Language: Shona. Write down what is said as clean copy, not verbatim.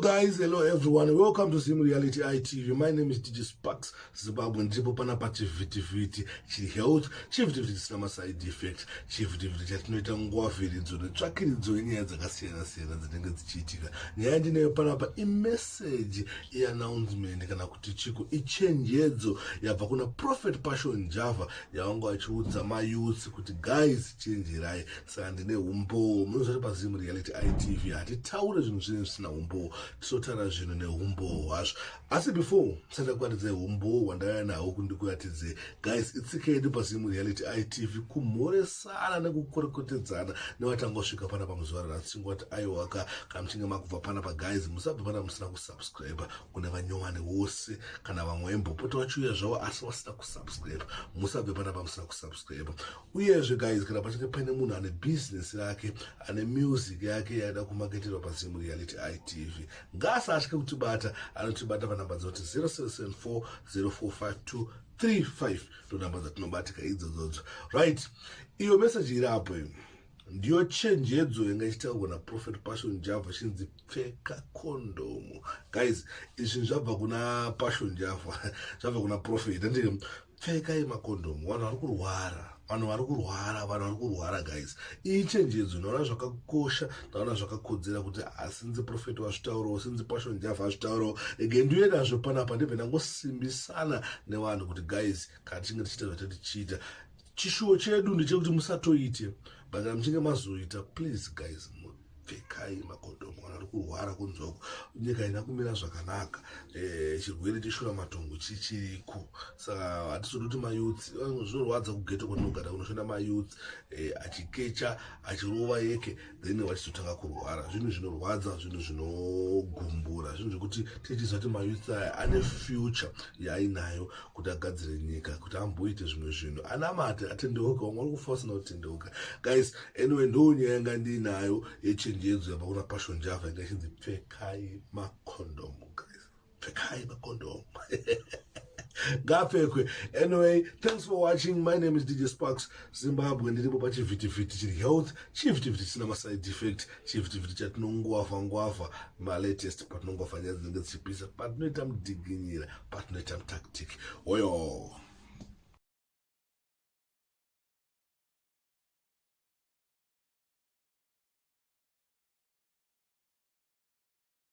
Guys, hello everyone, welcome to Zim Reality ITV. My name is DJ Sparks Zimbabwe. Ndiripo panapa chivhitivhiti chiri health, chivhitivhiti chisina maside effect, chivhitivhiti chatinoita ngwavhiridzo netsvakiridzo yenyaya dzakasiyana siyana dzinenge dzichiitika. Nyaya ndinayo panapa imeseji yeannouncement, kana kuti chiko ichenjedzo yabva kuna Prophet Passion Java, yavanga vachiudza mayouths kuti, "Guys, chenjerai." Saka ndine umbowo. Munozvati paZim Reality ITV hatitaure zvinhu zvinenge zvisina umbowo, tinotaura zvinhu neumbowo hwazvo. Asi before musati kuratidza umbowo hwandauya nahwo, kundikuratidze, guys, itsika yedu paZim Reality ITV kumhoresana nekukorekotedzana nevatangosvika panapa muzuva ranhasi. Chingoti aiwaka, kana muchinge makubva panapa, guys, musabve pana musina kusubscribe. Kune vanyowani vose kana vamwe vaimbopota vachiuya zvavo asi vasina kusubscribe, musabve panapa musina kusubscribe. Uyezve guys, kana pachinge paine munhu ane bhizinesi rake, ane music yake yaida kumaketerwa paZim Reality ITV, ngaasatye kutibata. Anotibata panhamba dzinoti 0774 0452 35, ndo nhamba dzatinobatika idzodzodzo. Right, iyo meseji iri apo iyo ndiyo chenjedzo yanga ichitaurwa naProphet Passion Java, chinzi "Pfeka kondomu." Guys, izvi zvabva kuna Passion Java, zvabva kuna Prophet. Andii pfekai makondomu, vanhu vari kurwara, vanhu vari kurwara, vanhu vari kurwara. Guys, iyi chenjedzo ndaona zvakakosha, ndaona zvakakodzera kuti asinzi Prophet wazvitaurawo, sinzi Passion Java azvitaurawo ege, ndiuye nazvo panapa, ndibve ndangosimbisana nevanhu kuti, guys, kana tichinge tichiita zvatatichiita, chishuwo chedu ndechekuti musatoite, but kana muchinge mazoita, please guys, pfekai makondomu. Vanhu vari kurwara kunzoko, nyika ina kumira zvakanaka, chirwere cheshura matongo chichiriko. Saka hatizodi kuti mayouths, zvinorwadza kughetto kwatinogara kunoshanda mayouths achikecha, achirova yeke, then vachizotanga kurwara. Zvinhu zvinorwadza, zvinhu zvinogumbura, zvinhu zvekuti tichiziva kuti mayouths aya ane future yaainayo kuti agadzire nyika, kuti amboite zvimwe zvinhu, anamate, atendeuka. Vamwe vari kufa vasina kutendeuka, guys. Anyway, ndo nyaya yanga ndiinayo yechenjedzo yabva kuna Passion Java, inga ichinzi "Pfekai makondomu." Guys, pfekai makondomu, ngapfekwe. Anyway, thanks for watching. My name is DJ Sparks Zimbabwe. Ndiripo pachivhitivhiti chiri health, chivhitivhiti chisina maside effect, chivhitivhiti chatinongwavha ngwavha malatest, patinongwavha nyaya dzinenge dzichipisa, patinoita mudiginyira, patinoita mutactic oyo.